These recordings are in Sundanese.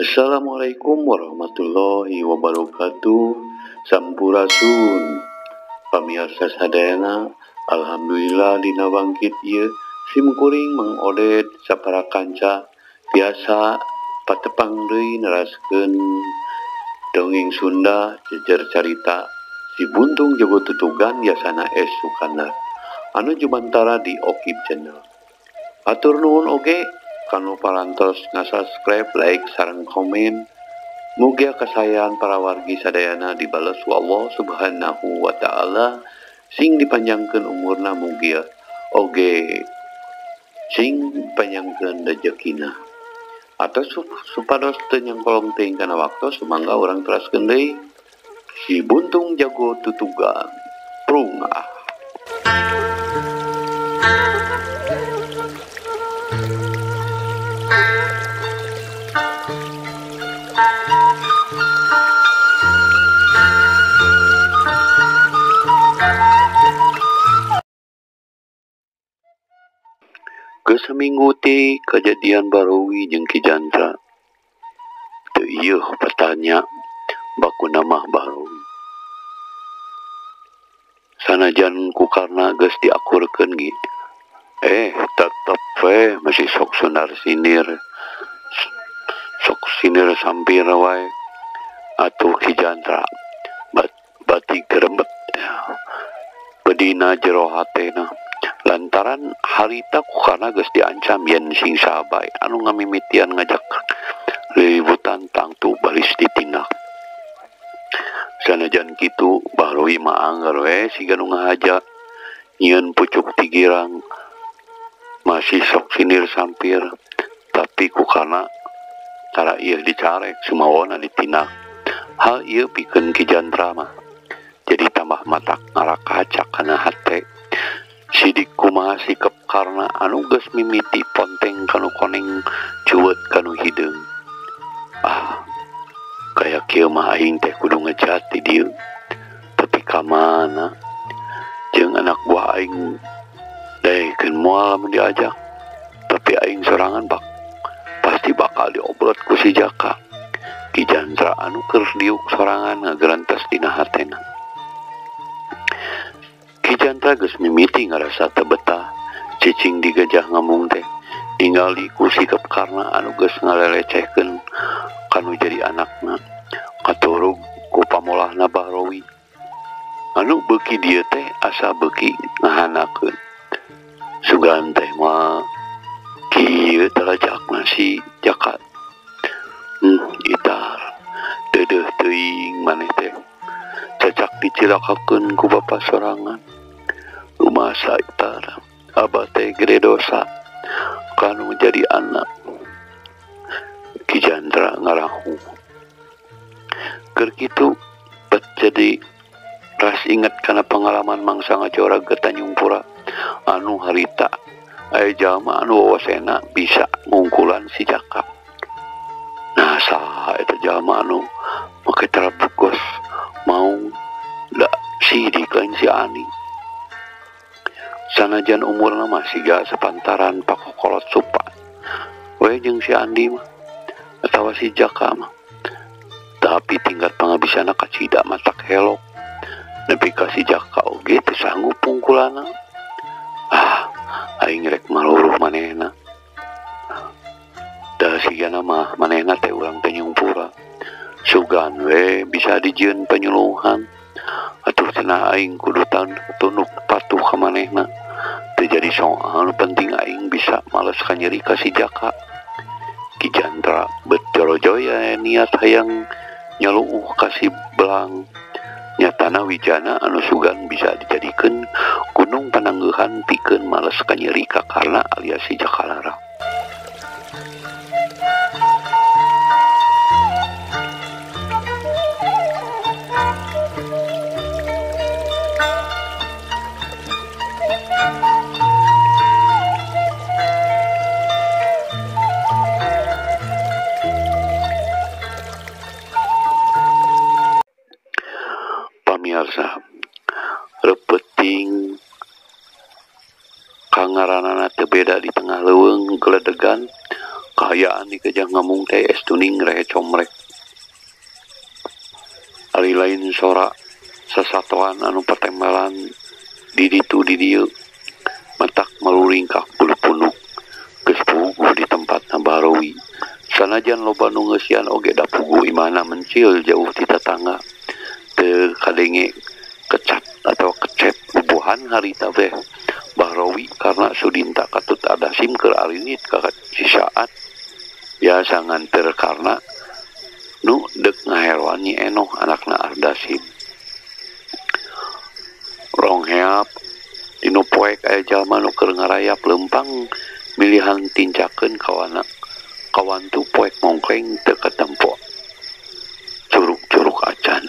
Assalamualaikum warahmatullahi wabarakatuh. Sampurasun pamirsa sadayana, alhamdulillah dina bangkit ieu sim kuring Mang Oded sapara kanca biasa patepang deui neraskeun dongeng Sunda jejer carita Si Buntung Jago Tutugan Yasana S Sukandar anu jumantara di Okib Channel. Atur nuhun oge kanu parantos ngasubscribe, like, sareng komen. Mugia kasayan para wargi sadayana dibales ku Allah Subhanahu wa taala, sing dipanjangkeun umurna mugia oge sing panjangkeun rejekina. Atau supados teu nyangkolong teuing kana waktu, sumangga urang teraskeun deui Si Buntung Jago Tutugan. Prung ah. Geus saminggu ti kajadian Barowi jeung Ki Jantra. Teu ieuh patanya bakuna mah Barowi. Sanajan ku karna geus diakurkeun ge. Tetep we masih sok sunar sinir. Sok sinir sampir wae. Atuh Ki Jantra bati geremet. Bedina jero hatena. Lantaran harita ku karna geus diancam yen sing saha bae anu ngamimitian ngajak riributan tangtu baris ditindak. Sanajan kitu Barowi mah anggar we siga nu ngahaja nyieun pucuk ti girang masih sok sinir sampir, tapi ku karna tara ieu dicarek sumawona ditindak. Hal ieu pikeun Ki Jantra mah jadi tambah matak ngarakacak kana hate. Sidik kumaha sikep karna anu geus mimiti ponteng kanu koneng cuwet kanu hideung. Ah, kaya kieu mah aing teh kudu ngejat di dieu. Tapi ka mana? Jeung anak buah aing daekeun moal lamun diajak. Tapi aing sorangan bak pasti bakal diobrot ku si Jaka. Ki Jantra anu keur diuk sorangan ngagerantas dina hatena. Ki Jantra geus mimiti ngarasa teu betah cicing di gajah ngamung teh ningali ku sikep karna anu geus ngalelecehkeun kanu jadi anakna katurug ku pamolahna Bahrowi anu beuki dieu teh asa beuki ngahanakeun. Sugan teh mah kieu tarajakna si Jaka. Itar deudeuh teuing maneh teh cacak dicilakakeun ku bapa sorangan. Rumasa itar abah teh gede dosa kanu jadi anak. Ki Jantra ngarahu keur kitu bet jadi ras inget kana pengalaman mangsa ngacorag ke Tanjung Pura anu harita aya jalma anu wawasena bisa ngungkulan si Jaka. Nah saha eta jalma anu make terabugos mau da sidik lain si Ani. Sanajan umurna mah siga sepantaran pakokolot supa we jeung si Andi mah atawa si Jaka mah, tapi tingkat pangabisana kacida matak helok nepi ka si Jaka oge teu sanggup pungkulana. Ah, aing rek maluruh manehna. Da sigana mah manehna teh urang Tanjung Pura. Sugan we bisa dijieun penyuluhan. Atuh cenah aing kudu tunduk patuh ka manehna. Teu jadi soal nu penting aing bisa males ka nyeri ka si Jaka. Ki Jantra bet jorojoya niat hayang nyaluuh ka si Belang. Nyatana wijana anu sugan bisa dijadikeun gunung pananggehan pikeun males ka nyeri ka Karna alias si Jaka Larang. Pamirsa, repeting kangaranana teu beda di tengah leuweung geledegan kahayaan Andika jang ngamung teh es tuning rehe comrek. Ari lain sora sasatoan anu patembalan di ditu di dieu matak maluringkak bulu punuk geus puguh di tempatna Bahrowi. Sanajan loba nu ngeusian oge da puguh imahna mencil jauh ti tatangga. Teu kadenge kecat atau kecet bubuhan harita teh Bahrowi karena sudinta katut adasim keur arinit ka Cisaat. Biasa nganter karena nu dek ngaheroan Nyi Enoh anakna Ardasim. Rongheap dinu poek aya jalma nu keur ngarayap leumpang milihan tincakeun kawana kawantu poek mongkleng teu katempo curug-curug acan.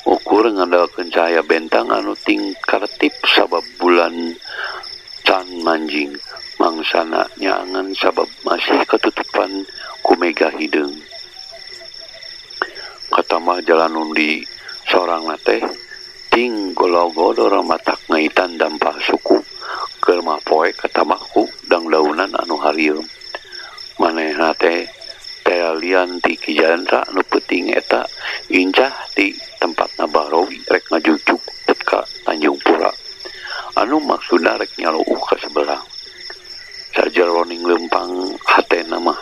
Ukur ngandalkeun cahaya bentang anu ting karetip sabab bulan can manjing mangsana nyaangan sabab masih ketutupan ku mega hideung. Katamah jalan undi sorangna teh ting gologodor matak ngaitan dampah suku keur mah poek katamah ku dangdaunan anu harieum. Manehna teh lian ti Ki Jantra nu peuting eta incah ti tempatna Bahrowi rek ngajujuk ka Tanjung Pura anu maksudna rek nyaluuh ka sebelah. Sajeroning leumpang hatena mah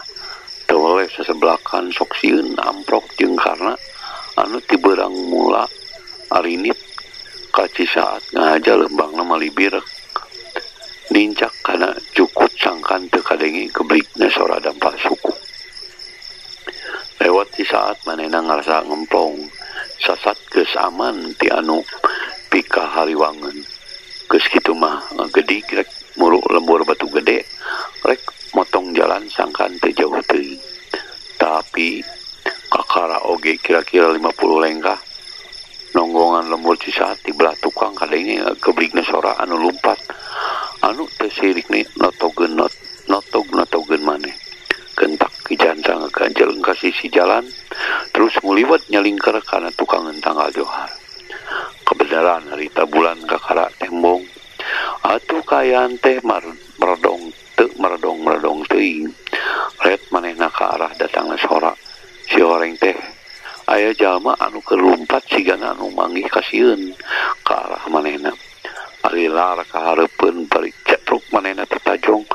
teu weleh sasebelakan sok sieun amprok jeung karna anu ti beurang mula arinit ka Cisaat ngahaja leumpangna malibir nincak kana cukut sangkan teu kadenge geblikna sora dampah suku. Lewat di saat manehna ngarasa ngemplong sasat geus aman ti anu pika hariwangeun. Geus kitu mah ngagedig rek muru lembur batu gede rek motong jalan sangkan teu jauh teuing. Tapi kakara oge kira-kira 50 lengkah nonggongan lembur Cisaat di belah tukang kadenge geblikna sora anu lumpat anu teu sirikna notogeun notog-notogeun maneh. Gentak Ki Jantra ngaganjel ka sisi jalan terus muliwat nyalingker kana tukangan tanggal johar. Kebenaran harita bulan kakara tembong atuh kaayaan teh meredong teu meredong-meredong teuing. Ret manehna ka arah datangna sora si horeng teh aya jalma anu keur lumpat sigana anu manggih kasieun ka arah manehna. Ari lar ka hareupeun bari cetruk manehna titajong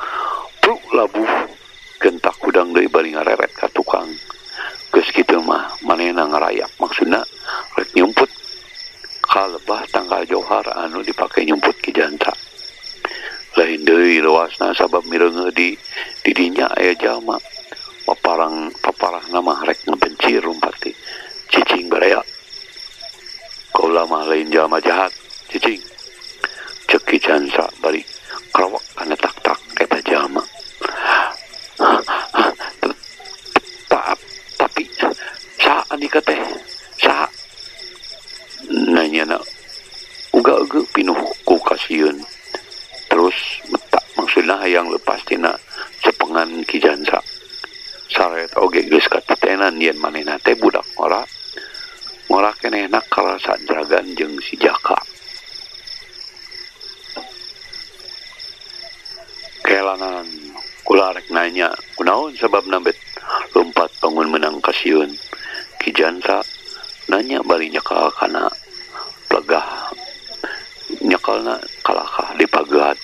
pruk labuh gentak hudang deui bari ngareret ka tukang. Geus kitu mah manehna ngarayak maksudna rek nyumput ka lebah tangkal johar anu dipake nyumput Ki Jantra. Lain deui leuasna sabab mireungeuh di dinya aya jalma paparang paparahna mah rek ngebencir lumpat teh. Cicing baraya. Kaula mah lain jalma jahat, cicing. Ceuk Ki Jantra bari krawak kana tak-tak eta jalma. Tapi saha andika teh saha nanyana uga eueuh pinuh ku kasieun. Terus metak maksudna hayang lepas tina cepengan Ki Jantra. Saret oge geus katitenan yen manehna teh budak ngora ngora kenehna karasa jragan jeung si Jaka. Kelanan kula rek nanya kunaon sababna bet lompat bangun menang kasieun. Ki Jantra nanya bari nyekal kana plegah nyekalna kalakah dipagehat.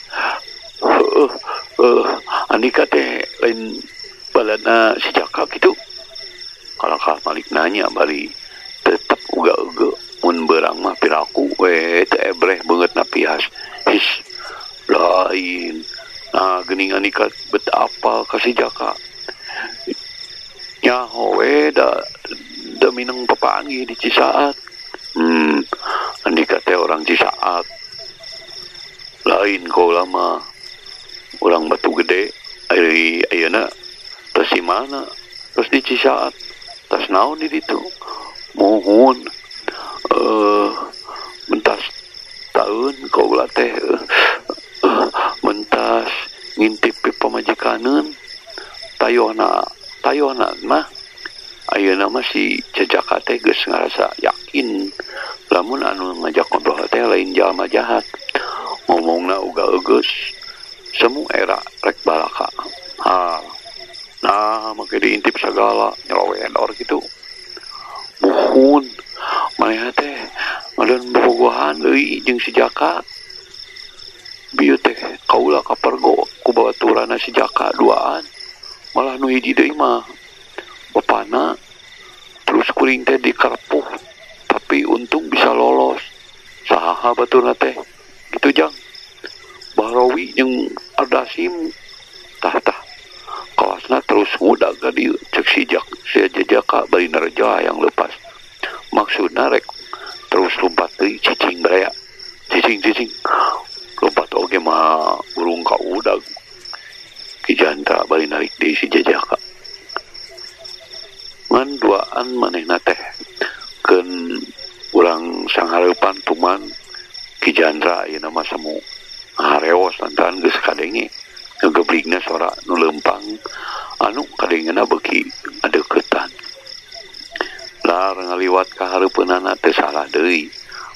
Heueuh andika teh lain balana si Jaka kitu. Kalakah malik nanya bari tetep uga euge mun beurang mah piraku we teu ebreh beungeutna pias. His lain. Nah geuning andika bet apal ka si Jaka. Nyaho we da mineng papanggih di Cisaat. Andika teh orang Cisaat. Lain kaula mah urang Batu Gede ari ayeuna tos di mana? Tos di Cisaat. Tos naon di ditu? Muhun mentas taun kaula teh mentas ngintip pamajikaneun tayohna tayohna mah ayeuna mah si Jaka teh geus ngarasa yakin lamun anu ngajak ngobrol teh lain jalma jahat. Ngomongna uga eugeus semu era rek balaka. Ha. Nah make diintip segala nyelowedor gitu. Muhun manehna teh ngadon bobogohan deui jeung si Jaka. Bieu teh kaula kapergo ku baturana si Jaka duaan. Malah nu hiji deui mah bapana. Terus kuring teh dikerpuh tapi untung bisa lolos. Saha baturna teh gitu jang. Bahrawi jeung Ardasim tah tah kalasna terus ngudag ka dieu cek si Jaka bari nerja yang lepas. Maksudna rek terus lompat deui cicing baraya. Cicing lompat oge mah urung ka udag. Ki Jantra bari narik deui si Jajaka. Ngan duaan manehna teh keun urang sanghareupan tuman Ki Jantra ayeuna mah semu ngareos lantaran geus kadenge ngegebligna sora nu leumpang anu kadengena beuki adeukeutan. Lar ngaliwat ka hareupeunana teh salah deui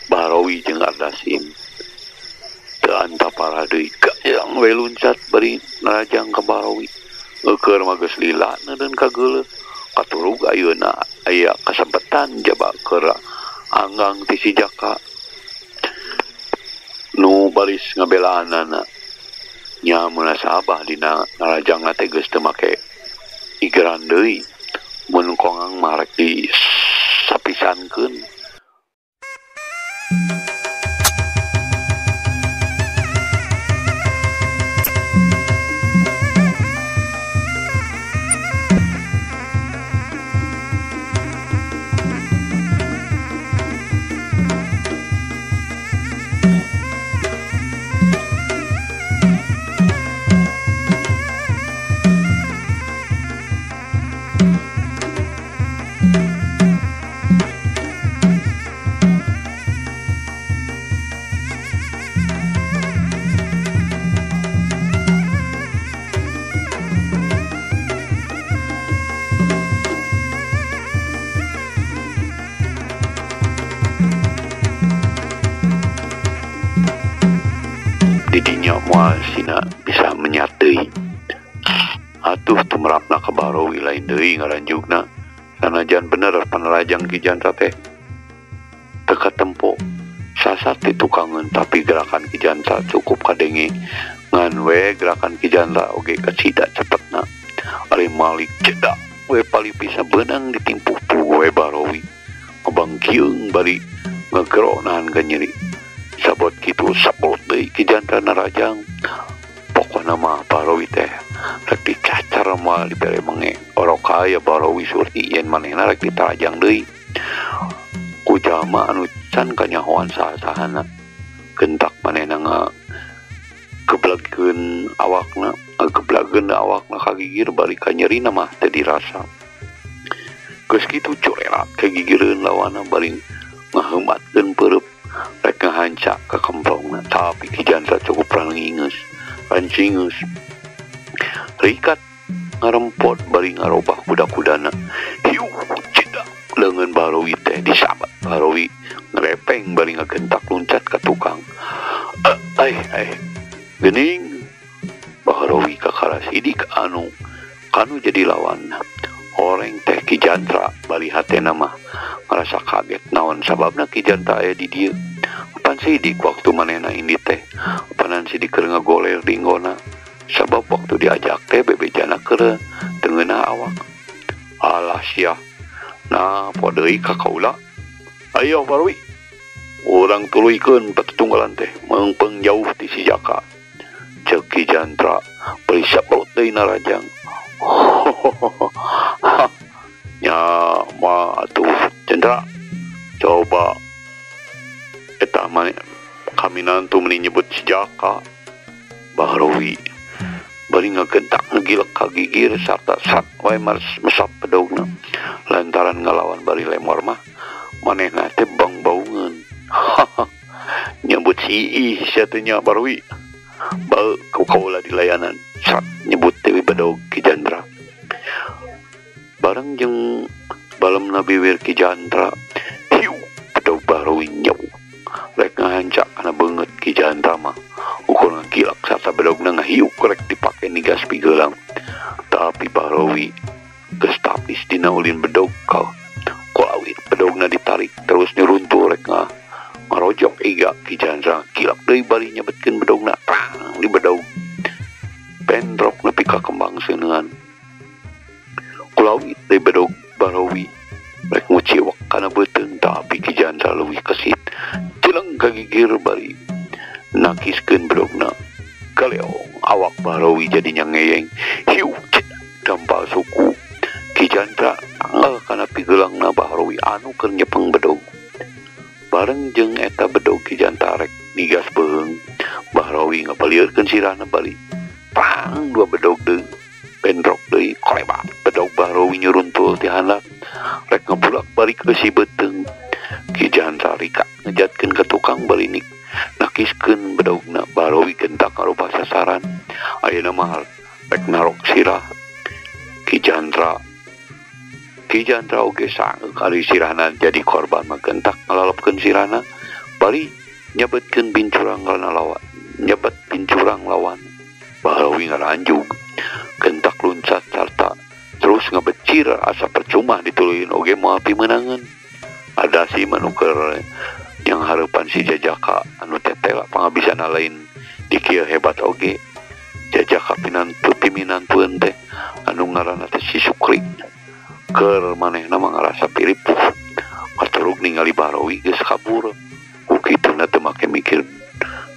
Bahrawi jeung Ardasim. Teu antapara deui gayang we luncat bari narajang ka Bahrawi. Eueur mah geus lila neureun ka geuleuh. Katurug ayeuna aya kasempetan jaba keur anggang ti si Jaka. Nu baris ngabelaanana nya munasabah dina narajangna teh geus teu make igeran deui. Mun kongang mah rek disapisankeun. Didinya moal sina bisa menyatei. Atuh tumerapna ka Bahrawi lain deui ngaranjugna. Sanajan bener panarajang Ki Jantra teh teu katempo. Sasat ditukangeun tapi gerakan Ki Jantra cukup kadenge. Ngan we gerakan Ki Jantra oge kacida cepetna. Ari malik cedak we palipisa beunang ditimpuh we Bahrawi. Ngebangkiung bari ngegero nahan ka nyeri. Sabot kitu sabot deui Ki Jantra narajang. Pokona mah Bahrawi teh rek dicacar mah dibere mange orok aya Bahrawi surti yen manehna rek ditarajang deui. Ku jalma anu can kanyahoan saha-sahana. Gentak manehna ngageblegkeun awakna, ngageblageun awakna ka gigir bari kanyerina mah teu dirasa. Geus kitu corerat ka gigireun lawanna bari ngaheumatkeun peureub rek ngahanca ka kemplongna tapi Ki Jantra cukup rangingeus rancingeus. Rikat ngarempot bari ngarobah kuda-kudana. Hiu cedak leungeun Bahrawi teh disabat. Bahrawi ngerepeng bari ngagentak luncat ka tukang. Ai ai geuning Bahrawi kakara sidik anu kanu jadi lawan. Horeng teh Ki Jantra bari hatena mah ngarasa kaget naon sababna Ki Jantra aya di dieu. Pan sidik waktu manehna ini teh panan sidik keur ngagoler dinggona. Sabab waktu diajak teh bebejana keur teu ngeunah awak. Alah sia. Nah poe deui ka kaula. Ayo Bahrawi. Urang tuluykeun patutunggalan teh meungpeung jauh ti si Jaka. Ceuk Ki Jantra bari sabrot deui narajang. Nya mah atuh Chandra coba eta mah kami nantu meni nyebut si Jaka. Bahrawi bari ngagentak ngegilek ka gigir sarta sat wae mesap bedogna lantaran ngalawan bari lemor mah manehna teh bangbaungeun. Nyebut si ih sia teh nya Bahrawi bau ku kaula di layanan sat nyebut deui bedog Ki Jantra. Bareng jeung balem Nabi Wir Ki Jantra hiu bedog Bahrawi nyau rek ngahancak kana beungeut Ki Jantra mah ukur ngagilak sarta bedogna ngahiuk rek dipake nigas pigeulang. Tapi Bahrawi geus tapis dina ulin bedog ka kulawit bedogna ditarik terus nyuruntul rek ngarojok iga Ki Jandra kilap deui bari nyebetkeun bedogna prang di bedog bentrok nepi ka kembang seuneungan. Kulawit deui bedog Bahrawi rek nguciwak kana beuteung tapi Ki Jandra leuwih kesit cileng ka gigir bari nakiskeun bedogna galeong awak Bahrawi jadinya ngeyeng hiu dampal suku. Ki Jandra tanggal kana pigeulangna Bahrawi anu keur nyepeng bedog. Bareng jeung eta bedog Ki Jandra rek nigas beuheung Bahrawi ngapalieurkeun sirahna bali prang dua bedog deui bentrok deui kolebat bedog Bahrawi nyuruntul ti handap rek ngebulak balik ke si beuteung. Ki Jandra rika ngejatkeun ka tukang bali nakiskeun bedogna Bahrawi gentak ngarupa sasaran. Ayeuna mah rek narok sirah Ki Jandra. Ki Jandra oge sangeuk ari sirahna jadi korban mah gentak ngalalopkeun sirahna bari nyebetkeun bincurang kana lawan nyebet bincurang lawan. Bahrawi ngaranjug gentak luncat sarta terus ngebecir asa percuma dituluyin oge moal pimeunangeun. Ada si manuker yang hareupan si Jajaka anu tetela pangabisana lain di kieu hebat oge. Jajaka pinantu piminantueun teh anu ngaranna teh si Sukri. Keur manehna mah ngarasa piripuh katurug ningali Bahrawi geus kabur. Ku kituna teu make mikir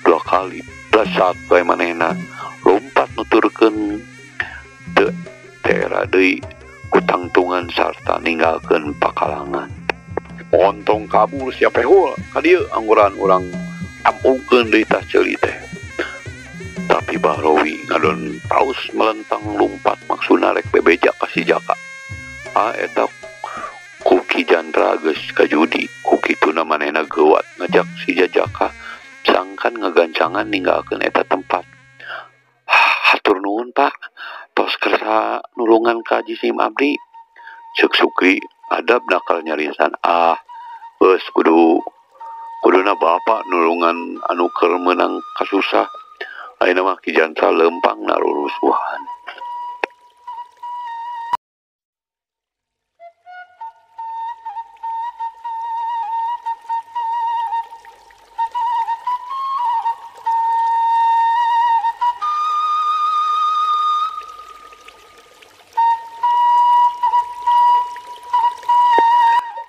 dua kali plasat we manehna lompat nuturkeun teu tera deui kutangtungan sarta ninggalkeun pakalangan. Ontong kabur siapa hul ka dieu angguran urang ampungkeun deui tah ceuli teh. Tapi Bahrawi ngadon paus melentang lumpat maksudna rek bebeja ka si Jaka. Ah eta ku Ki Jandra geus kajudi ku kituna manehna geuwat ngajak si Jajaka sangkan ngagancangan ninggalkeun eta tempat. Hatur nuhun Pak, tos kersa nulungan ka jisim abdi. Ceuk Sukri adab nakal nyarisan. Ah geus kudu kuduna bapak nulungan anu keur meunang kasusah. Ayeuna mah Ki Jandra leumpang narurusuhan.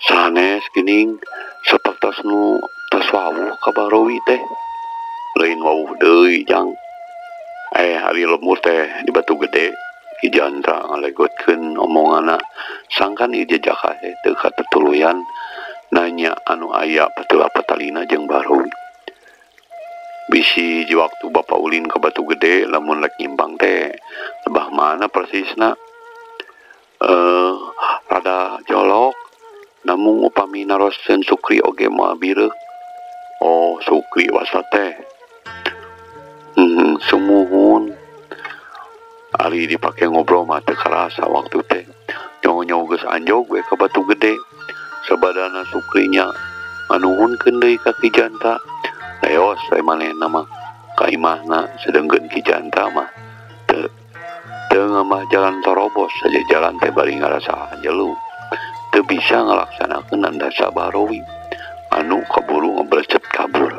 Sanes geuning sapertos nu tos wawuh ka Bahrawi teh. Lain wawuh deui jang. Ari lemur teh di Batu Gede. Ki Jandra ngalegotkeun omonganna sangkan ieu jajaka teh teu katetuluyan nanya anu aya patela-patalina jeung Bahrawi. Bisi waktu Bapak ulin ke Batu Gede lamun rek nyimpang teh lebah mana persisna? Rada jolok namung upami naroskeun Sukri oge moal bireuh. Oh Sukri wasa teh. Sumuhun ari dipake ngobrol mah teu karasa waktu teh. Nyaho-nyaho geus anjog we ka Batu Gede. Sabadana Sukrinya nganuhunkeun deui ka Ki Jandra. Leos we manehna mah ka imahna sedengkeun Ki Jandra mah teu teu ngamah jalan torobos saja jalan teh bari ngarasa jelu. Teu bisa ngalaksanakeun andasa Bahrawi anu kaburu ngeblecet kabur.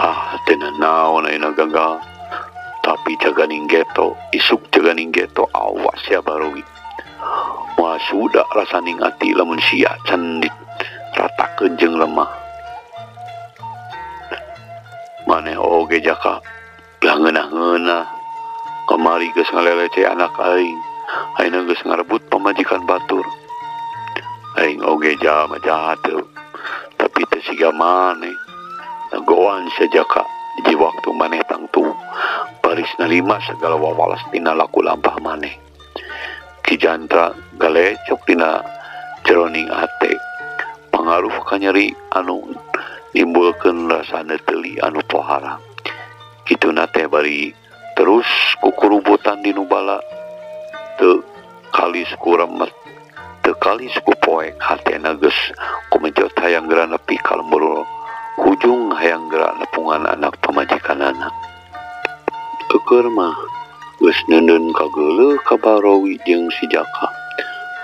Ah teu naon ayeuna gagal. Tapi jaganing geto, isuk jaganing geto awas ya Bahrawi. Wah sudah rasaning ati lamun sia can diratakeun jeung lemah. Maneh oge Jaka lah ngeunah-ngeunah kamari geus ngalelece anak aing. Ayeuna geus ngarebut pamajikan batur. Aing oge jalma jahat teu. Tapi teu siga maneh. Nagoan sia Jaka di waktu maneh tangtu baris nalima segala wawalas dina laku lampah maneh. Ki Jandra galecok dina jeroning hate pangaruh kanyeri anu nimbulkeun rasana teuli anu pohara. Kituna teh bari terus kukurubutan di nubala teu kalis ku remet teu kalis ku poek hatena geus kumejot hayang geura nepi ka lembur hujung hayang geura nepungan anak pamajikanana. Eueur mah Geus neundeun kageuleuh ka Barowi jeung si Jaka.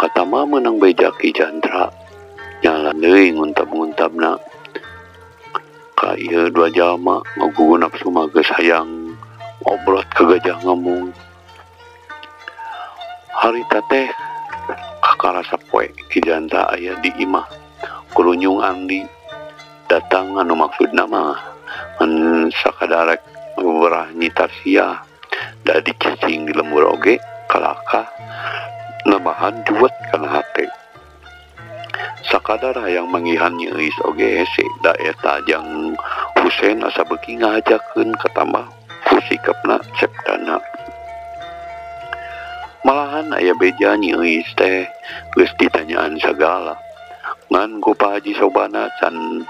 Katama meunang beja Ki Jantra. Nyala deui nguntab-nguntabna. Ka ieu dua jalma ngagugu nafsu mah geus hayang obrot ka Gajah Ngamung. Harita teh kakara sapoe Ki Jantra aya di imah. Kurunyung Andi datang anu maksudna mah ngan sakadarek beberah Nyi Tarsiah da dicicing di lembur oge kalakah nambahan juwet kana hate. Sakadar hayang manggihan Nyi Euis oge hese da eta jang Husen asa beuki ngahajakeun katambah ku sikapna septana. Malahan aya beja Nyi Euis teh geus ditanyaan sagala. Ngan ku Pak Haji Sobana can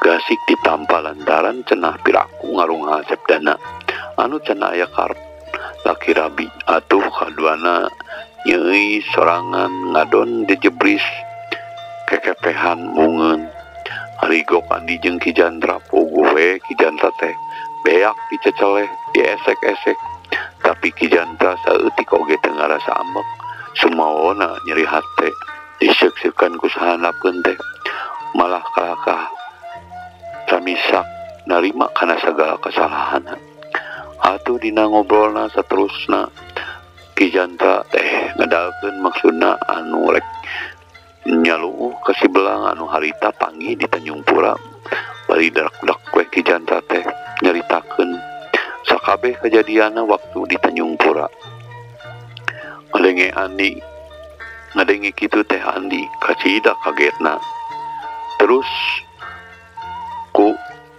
gasik ditampa lantaran cenah piraku ngarungha sepdana anu cenah aya karep laki rabi atuh kaduana Nyi Euis sorangan ngadon dijebris kekepehan mungeun. Harigok Andi jeung Ki Jantra puguh we Ki Jantra teh beak diceceleh diesek-esek tapi Ki Jantra saeutik oge teu ngarasa ambek sumaona nyeri hate diseuk-seukan ku sahandapeun teh malah kalakah samisak narima kana sagala kesalahanna. Atuh dina ngobrolna saterusna Ki Jantra teh ngedalkeun maksudna anu rek nyaluuh ka si Belang anu harita panggih di Tanjung Pura bari darak-dak we Ki Jantra teh nyaritakeun sakabeh kajadianna waktu di Tanjung Pura. Ngadenge Andi ngadenge kitu teh Andi kacida kagetna. Terus ku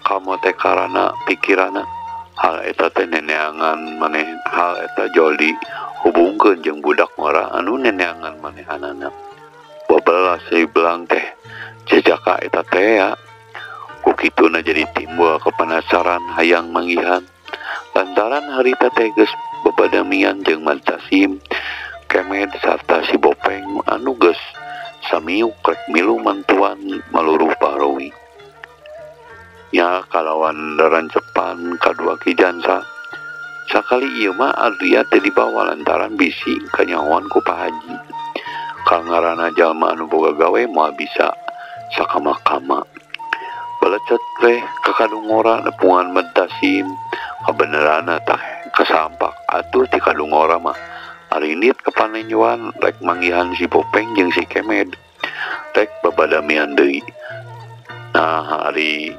kamotekarana pikirana hal eta teh neneangan maneh hal eta jol dihubungkeun jeung budak ngora anu neneangan manehanana. Babelas si Belang teh jejaka eta teh ya. Ku kituna jadi timbul kepenasaran hayang manggihan lantaran harita teh geus babadamian jeung Mantasim Kemed sarta si Bopeng anu geus samiuk rek milu mantuan maluruh Bahrawi. Ya kalawan darancepan kadua Ki Jantra. Sakali ieu mah Adria teh dibawa lantaran bisi kanyahoan ku Pak Haji. Kangarana jalma anu boga gawe moal bisa sakama-kama. Balecet teh ka kadungora nepungan Mentasim kabenerana tah kasampak atuh ti kadungora mah. Arinit kepanenjuan rek manggihan si Bopeng jeung si Kemed rek babadamian deui. Nah ari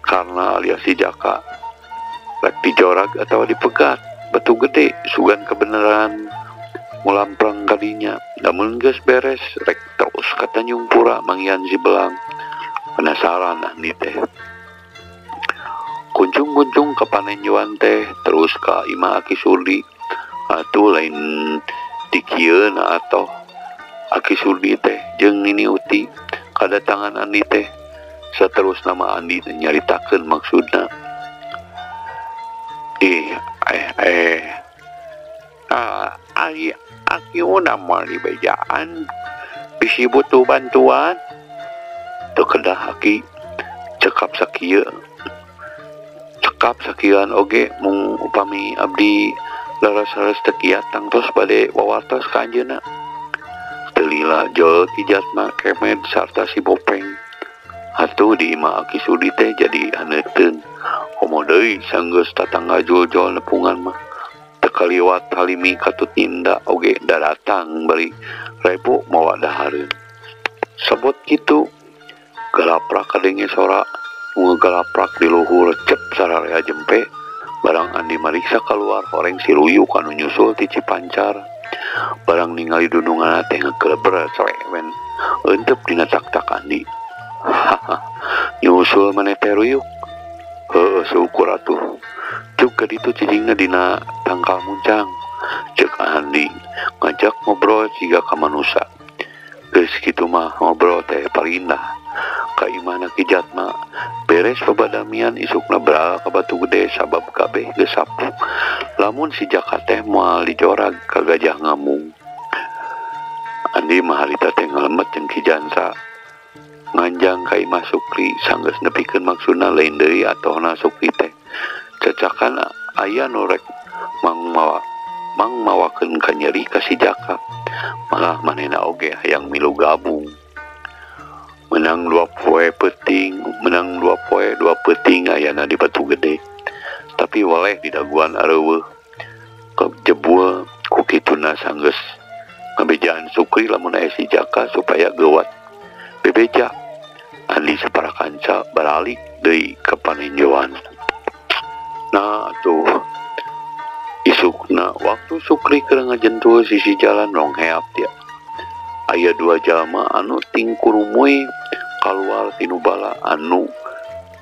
karena alias si Jaka rek dijorag atau dipegat batu gede sugan kebenaran mulamprang kadinya. Namun geus beres rek terus ka Tanjung Pura manggihan si Belang. Penasaran Andi teh. Kuncung-kuncung ke panenjuan teh terus ka imah Aki Surdi. Atuh lain dikieuna atoh Aki Surdi teh jeung Nini Uti kadatangan Andi teh. Saterus nama Andi teh nyaritakeun maksudna. Ari Aki una moal dibejaan bisi butuh bantuan. Teu kedah Aki cekap sakieu. Cekap sakieuan oge mung upami abdi leres-leres teu kiat tangtos bade wawartos ka anjeunna. Teu lila jol Ki Jatma Kemed sarta si Bopeng. Atuh di imah Aki Sudi teh jadi haneuteun. Komo deui sanggeus tatangga jol-jol nepungan mah. Teu kaliwat Halimi katut ninda oge daratang bari rebo mawa dahareun. Sebot kitu galaprak kadenge sora ngegalaprak di luhur cep sararea jempe. Barang Andi mariksa keluar horeng si Ruyuk anu nyusul ti Cipancar. Barang ningali dununganna teh ngegeleber srewen eunteup dina tak-tak Andi. Haha, nyusul maneh teh Ruyuk. Heueuh syukur atuh. Cuk ka ditu cicingna dina tangkal muncang. Ceuk Andi ngajak ngobrol siga ka manusa. Geus kitu mah ngobrol teh parindah. Ka imahna Ki Jatma beres babadamian isukna beral ka Batu Gede sabab kabeh geus sapu. Lamun si Jaka teh moal dijorag ka Gajah Ngamung. Andi mah harita teh ngalemet jeung Ki Jantra. Nganjang ka imah Sukri sanggeus nepikeun maksudna lain deui atohna Sukri teh. Cacakan aya nu rek Mang mawakeun kanyeri ka si Jaka. Malah manehna oge hayang milu gabung. Menang 2 poe peuting, menang 2 poe 2 peuting ayana di Batu Gede. Tapi waleh di daguan areuweuh. Kejebul ku kituna sanggeus ngabejaan Sukri lamun aya si Jaka supaya geuwat bebeja. Andi sapara kanca baralik deui ka paninjauan. Nah atuh isukna waktu Sukri keur ngajentul sisi jalan rongheap dia. Aya 2 jalma anu tingkurumuy kaluar tinu bala anu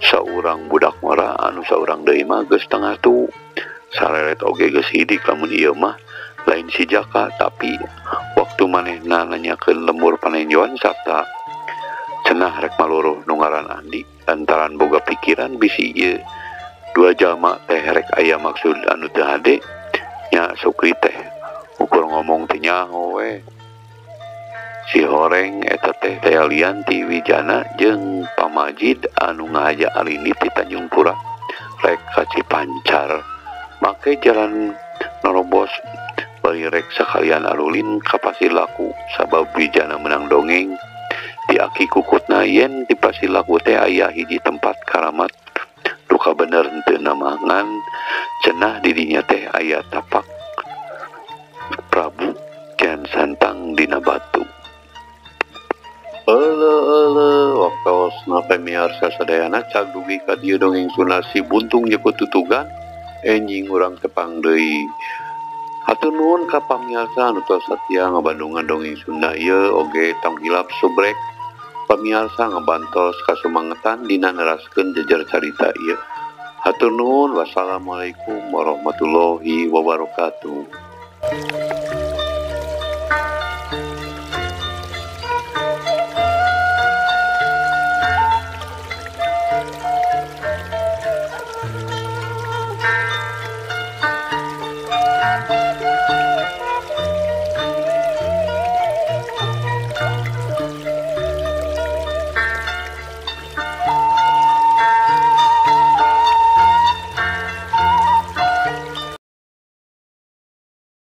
saurang budak ngora anu saurang deui mah geus tengah tu. Sareret oge geus hidik lamun ieu mah lain si Jaka, tapi waktu manehna nanyakeun lembur paninjauan sarta cenah rek maluruh nu ngaran Andi lantaran boga pikiran bisi ieu 2 jalma teh rek aya maksud anu teu hade nya. Sukri teh ukur ngomong teh nyaho we. Si horeng eta teh lian ti Wijana jeung Pamajid anu ngahaja alini ti Tanjung Pura rek ka Cipancar make jalan norobos bari rek sakalian arulin ka Pasir Laku sabab Wijana menang dongeng di aki kukutna yen di Pasir Laku teh aya hiji tempat karamat duka bener henteu namangan cenah didinya teh aya tapak Prabu Kian Santang dina batu. Ele waktosna pamiarsa sadayana cag dugi ka dieu dongeng Sunda si Buntung jeung tutugan enjing urang tepang deui. Hatur nuhun ka pamiarsa anu tos satia ngabandungan dongeng Sunda ieu oge tong hilap subrek pamiarsa ngabantos kasumangetan dina neraskeun jejer carita ieu. Hatur nuhun, wassalamualaikum warahmatullahi wabarakatuh.